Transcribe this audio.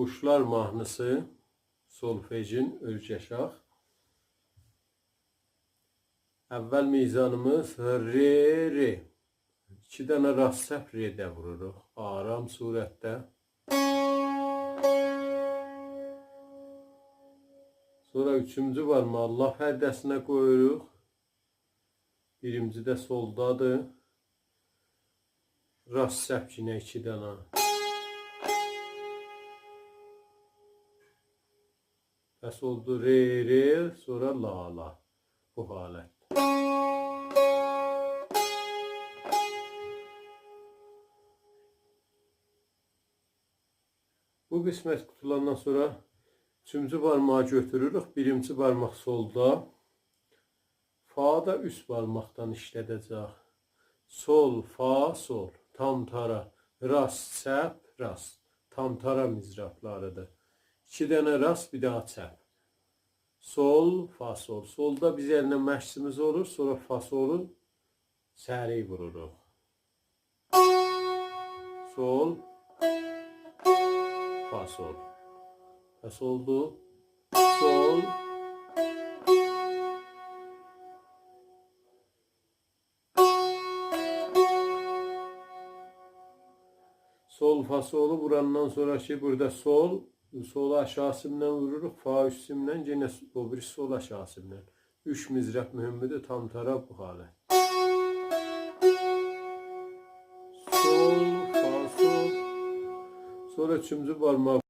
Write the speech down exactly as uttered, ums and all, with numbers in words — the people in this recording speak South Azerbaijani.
قوشلار ماهنی‌سی، سولفژین اؤرگشاق. اول میزانیمیز ر، ر. ایکی دنه راست چپ رده ووروروق. آرام صورتده. سونرا اوچونجو بارماغی لا پرده‌سینه قویوروق. بیرینجی ده سولدادیر. راست چپ یئنه ایکی دنه. پس اولدو ر، ر، سونرا لا، لا. بو حالت. بو قسمت قوتولاندان سونرا اوچونجو بارماغی گؤتوروروک. بیرینجی بارماق سولدا. فا دا اوست بارماقدان ایشله‌ده‌جک. سول، فا، سول. تام تارا. راست، چپ، راست. تام تارا مضرابلاریدیر. ایکی دنه راست، بیر داها چپ. سول، فا، سول. سولدا بیز الینن مشقیمیز اولور، سونرا فا سولو سریع ووروروق. سول، فا سول. پس اولدو. سول. سول، فا سولو ووراندان سونرا کی، بورادا سول، سولو آشاغیسیندان ووروروق، فا اوستوندن، یئنه س-، او بیری سول آشاغیسیندان. اوچ مضراب مهمدور، تام تارا بو حالت. سول، فا، سول. سونرا اوچونجو بارماق